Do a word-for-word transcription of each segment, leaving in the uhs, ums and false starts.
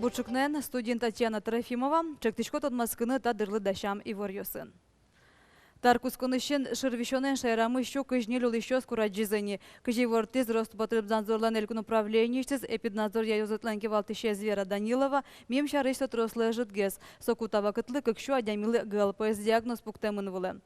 Бур ӵукнаен, студиын Татьяна Трофимова. Ӵектӥсько тодматскыны та дырлы дасям иворъёсын. Тар кутсконысен шыр висёнэн шаерамы сю кызь ньыль улӥсьёс курадӟизы ни. Кызьы ивортӥз Роспотребнадзорлэн элькун управлениысьтыз эпиднадзоръя ёзэтлэн кивалтӥсез Вера Данилова, мим сярысь со трослы ӧжытгес. Соку та вакытлы кык сю адямилы ГЛПС диагноз пуктэмын вылэм.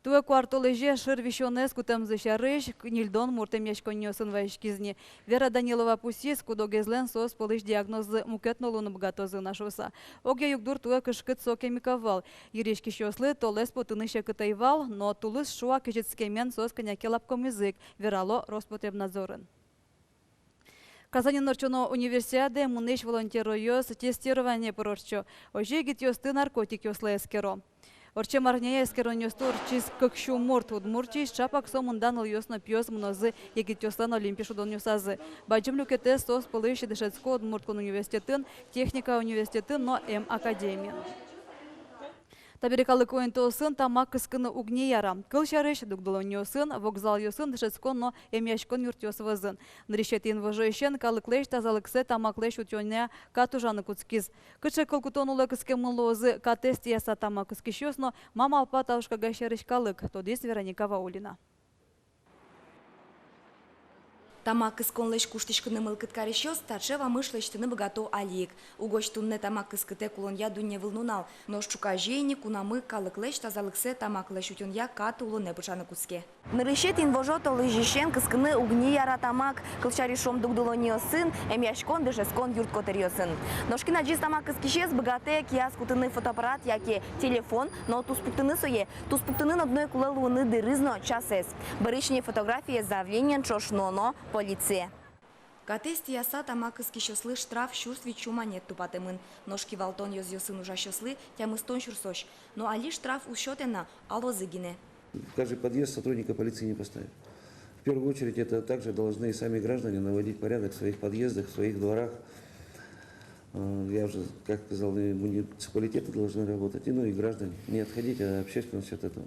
Туэ куартолэзе шыр висёнэз кутэмзы сярысь ньыльдон мурт эмъяськонниосын вазиськиз ни. Вера Данилова пусйиз, куд-огезлэн соос пӧлысь диагноззы мукет но луыны быгатозы на шуыса. Огъя югдур туэ кышкыт сокем ик ӧвӧл. Йырйиськисьёслы толэз потыны секыт ӧй вал, но тулыс шуак кезьытскемен соос кӧня ке лапкомизы ик, верало Роспотребнадзорын. Казаньын ортчоно Универсиадае мынӥсь волонтёръёс тестирование пыр ортчо. Озьы егитъёсты наркотикъёслы эскеро. Ортчем арняе эскеронъёсты ортчиз кык сю мурт. Удмуртиысь ӵапак со мында нылъёс но пиос мынозы егитъёслэн олимпи шудонъёсазы. Бадӟым люкетэз соос пӧлысь дышетско Удмурт кун университетын, техника университетын но эм академиын. Табере калыко интыосын тамак кыскыны уг ни яра. Кылсярысь, дугдылонниосын, вокзалъёсын дышетскон но эмъяськон юртъёс вӧзын. Нырысетӥ инвожоысен калыклэсь тазалыксэ тамаклэсь утёнъя кат ужаны кутскиз. Кыӵе кыл кутон улэ кыскемын луозы катэз тӥяса тамак кыскисьёс но ма малпа та ужкагаз сярысь калык, тодӥз Вероника Ваулина. Тамак кысконлэсь куштӥськыны мылкыд карисьёс таӵе вамыш лэсьтыны быгато али ик. Угось туннэ тамак кыскытэк улонъя дунневыл нунал. Нош ӵуказе ини кунамы калыклэсь тазалыксэ тамаклэсь утёнъя кат улонэ пыӵаны кутске. Нырысетӥ инвожо толэзьысен кыскыны уг ни яра тамак, кылсярысь, шуом, дугдылонниосын, эмъяськон, дышетскон юрт котыръёсын. Нош кин адӟиз тамак кыскисез, быгатэ кияз кутыны фотоаппарат яке телефон, но туспуктыны сое, туспуктыны но одно ик кулэ луыны дырыз но часэз. Бӧрысь ини фотографиез заявлениен ӵош нуоно полицие. Катэз тӥяса тамак кыскисьёслы штраф сюрс витьсю манет тупатэмын, нош кивалтон ёзъёсын ужасьёслы тямыстон сюрсозь. Но али штраф уз сётэ на, алозы гинэ. В каждый подъезд сотрудника полиции не поставят. В первую очередь, это также должны и сами граждане наводить порядок в своих подъездах, в своих дворах. Э, я уже, как сказал, и муниципалитеты должны работать, и, ну, и граждане. Не отходить, а общественность от этого.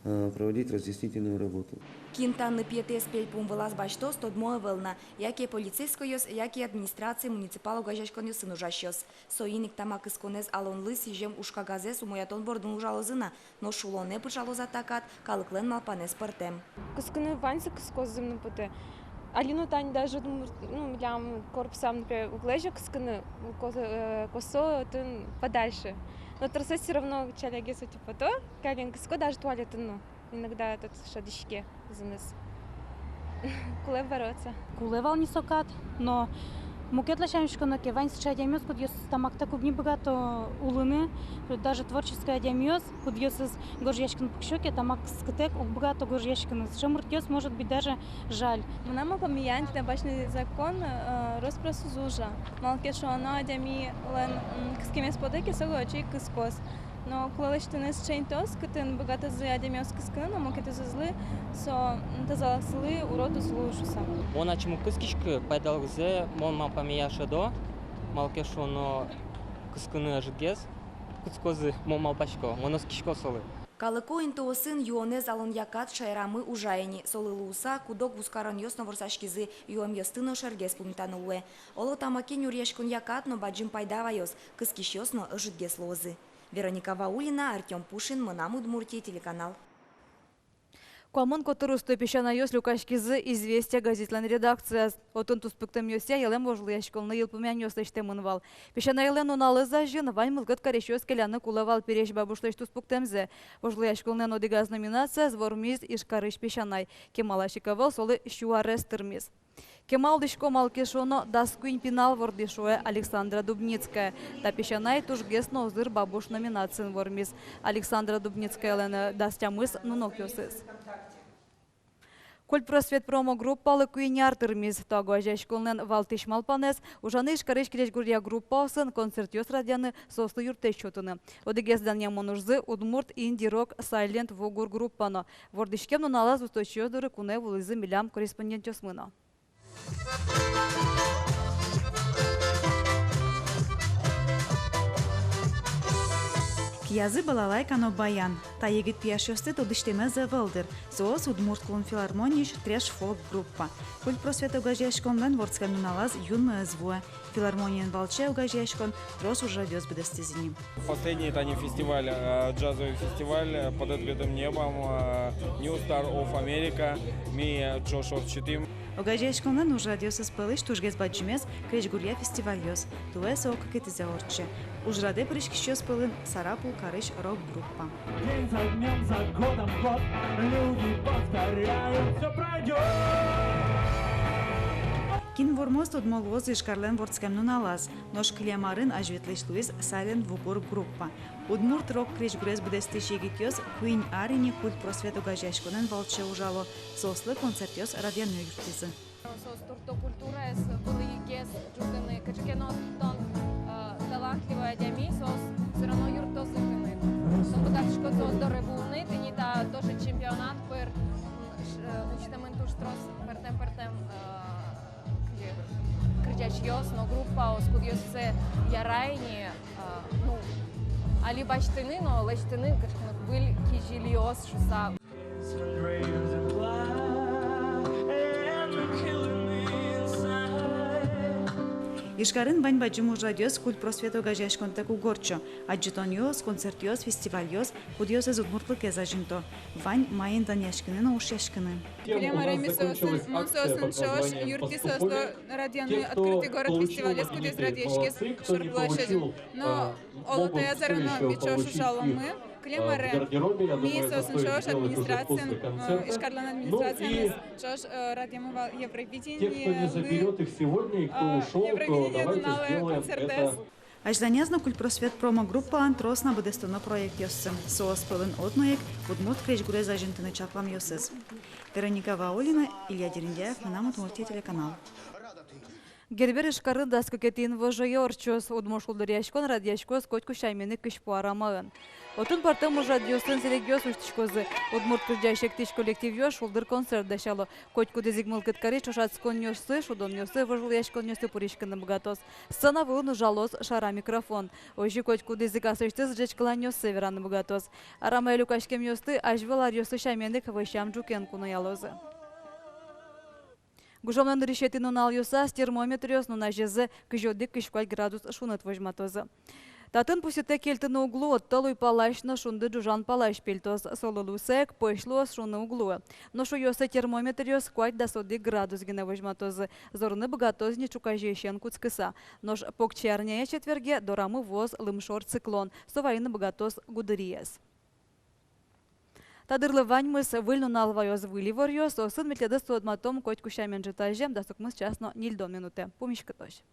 Э, проводить разъяснительную работу. Кин та ныпъетэз пельпум вылаз басьтоз, тодмо ӧвӧл на. Яке полицейскойёс, яке администрацие, муниципал огазеяськонъёсын ужасьёс. Соин ик тамак кысконэз алонлы сӥзем ужкагазэз умоятон бордын ужалозы на. Нош улонэ пыӵалоз-а та кат, калыклэн малпанэз пӧртэм. Кыскыны ваньзы кыско, зэм но потэ. Али но тани даже удмурт, ну, милям корпусам, например, уг лэзё кыскыны, ко-, э, косо отын подальше. Но тросэз всё равно ӵалякгес отӥ пото, каллен кыско даже туалетын но. Иногда тот шӧдӥське зэмзэ. Кулэ бороться. Кулэ вал ни со кат, но мукет ласянь учконо ке, вань сыӵе адямиос, кудъёсыз тамактэк уг ни быгато улыны, даже творческой адямиос, кудъёсыз гожъяськыны пуксё ке, тамак кыскытэк уг быгато гожъяськыны. Сыӵе муртъёс, может быть, даже жаль. Мынам малпамея, тӥни та башни закон, э, рос-прос уз ужа. Малы ке шуоно, адямилэн, м, кыскемез потэ ке, со озьы ик кыскоз. Но кулэ лэсьтыны сыӵе интыос, кытын быгатозы адямиос кыскыны, но мукетъёсызлы со, м, тазалыксылы урод уз луы шуыса. Мон ачим уг кыскиськы, пайдалыксэ, мон малпамея, шӧдо, малы ке шуоно кыскыны ӧжытгес кутскозы, мон малпасько, мон оскисько солы. Калыко интыосын юонэз алонъя кат шаерамы ужа ини, солы луыса куд-ог вузкаронъёс но ворсаськизы, юэмъёсты но шергес пумитаны луэ. Оло, тамакен нюръяськонъя кат но бадӟым пайда ваёз, кыскисьёс но ӧжытгес луозы. Вероника Ваулина, Артём Пушин, «Мынам Удмуртие» телеканал. Куамын котыр усто песянайёс люкаськизы «Известия» газетлэн редакцияз. Отын туспуктэмъёсъя йӧлэм вожвылъяськонлы йылпумъянъёс лэсьтэмын вал. Песянайлэн нуналэз азьын вань мылкыд карисьёс келяны кулэ вал пересь бабушлэсь туспуктэмзэ. Вожвылъяськонлэн одӥгаз номинацияз вормиз Ижкарысь песянай. Кемалась ик ӧвӧл солы сю арес тырмиз. Кема улӥсько, малы ке шуоно дас куинь пинал вордӥ, шуэ Александра Дубницкая. Та песянай «Тужгес но узыр бабуш» номинациын вормиз. Александра Дубницкаялэн дас тямыс нунокъёсыз. «Культпросвет» промогруппалы куинь ар тырмиз. Та огазеяськонлэн валтӥсь малпанэз — ужаны Ижкарысь крезьгуръя группаосын концертъёс радъяны, соослы юрттэт сётыны. Одӥгез данъямон ужзы — удмурт инди-рок «Сайлент Вугур» группа но. Вордӥськем нуналаз усточиос доры куное вуылӥзы милям корреспондентъёсмы но. Язы балалайка но баян. Та егит пияшъёсты тодӥсьтэмез ӧвӧл, дыр. Соос Удмурт кун филармониысь «Трэш-фолк» группа. «Культпросвет» огазеяськонлэн вордскем нуналаз юнме ӧз вуэ. Филармониен валче огазеяськон трос ужрадъёс быдэстӥз ини. Последний тани фестиваль, э, джазовый фестиваль, э, «Под открытым небом», э, New Star of America, ми, э, ӵош ортчытӥм. Огазеяськонлэн ужрадъёсыз пӧлысь тужгес бадӟымез — крезьгуръя фестивальёс. Туэ со кыкетӥзэ ортче. Ужрадэ пыриськисьёс пӧлын Сарапул карысь рок-группа. День за днём, за годом год, люди повторяют: «Всё пройдёт». Кин вормоз, тодмо луоз Ижкарлэн вордскем нуналаз. Нош кылем арын азьветлӥсь луиз «Silent Woo Goore» группа. Удмурт рок-крезьгурез быдэстӥсь егитъёс куинь ар ини «Культпросвет» огазеяськонэн валче ужало. Соослы концертъёс радъяны юрттӥзы. Соос туртто культураез, вылӥгес ӝутыны. Кыӵе ке но тон, э, талантливой адями, соос всё равно юрттозы тыныд. Тон быгатӥськод соос доры вуыны. Тӥни та тоже чемпионат пыр, м, ш-, э, усьтэмын туж трос пӧртэм-пӧртэм, э, кы-, кырӟасьёс но группаос, кудъёссэ яра ини, э, ну, али басьтыны но лэсьтыны кыӵе ке но выль кизилиос шуыса. Ижкарын вань бадӟым ужрадъёс «Культпросвет» огазеяськонтэк уг ортчо. Адӟытонъёс, концертъёс, фестивальёс, кудъёсыз удмуртлыкез азинто. Вань маин данъяськыны но ушъяськыны. Кылем арын ми соосын, мон соосын ӵош юрттӥ соослы радъяны открытый город фестивалез, кудӥз радъяськиз Шор площадьын. Но оло, таяз арын но ми ӵош ужаломы. Кылем арын ми соосын ӵош администрациен, э, Ижкарлэн администрациямес ӵош, э, радъямы вал Евровидение, э, Евровидение нуналэ концертэз. Азьланяз но «Культпросвет» промо-группалэн трос на быдэстоно проектъёссы. Соос пӧлын одно ик удмурт крезьгурез азинтыны чакламъёсыз. Вероника Ваулина, Илья Дерендяев, «Мынам Удмуртие» телеканал. Гербер Ижкарын дас кыкетӥ инвожое ортчоз. Удмурт шулдыръяськон радъяськоз котьку сяменык кызьпу арамаын. Отын пӧртэм ужрадъёсын сэрегъёс усьтӥськозы. Удмурт кырӟась-эктӥсь коллективъёс шулдыр концерт дасяло. Котькудӥз ик мылкыд карись ӵошатсконъёсы, шудонъёсы, вожвылъяськонъёсы пыриськыны быгатоз. Сцена вылын ужалоз шара микрофон. Озьы котькудӥз ик аслэсьтыз ӟечкыланъёссэ вераны быгатоз. Арамае люкаськемъёсты азьвыл аръёсы сяменык вӧсям ӝукен куноялозы. Гужемлэн нырысетӥ нуналъёсаз термометръёс нуназезэ кызь одӥг — кызь куать градус шуныт возьматозы. Татын пусйытэк кельтыны уг луы, отто луй палась но шунды ӝужан палась пельтоз. Солы луыса ик пӧсь луоз, шуны уг луы. Нош уйёсы термометръёс куать — дас одӥг градус гинэ возьматозы. Зорыны быгатоз ни ӵуказеысен кутскыса. Нош покчиарняе, четверге, дорамы вуоз лымшор циклон. Со вайыны быгатоз гудыриез. Та дырлы ваньмыз. Выль нунал ваёз выль иворъёс. Соосын ми тӥледыз тодматом котьку сямен ӝытазе дас укмыс час но ньыльдон минутэ. Пумиськытозь.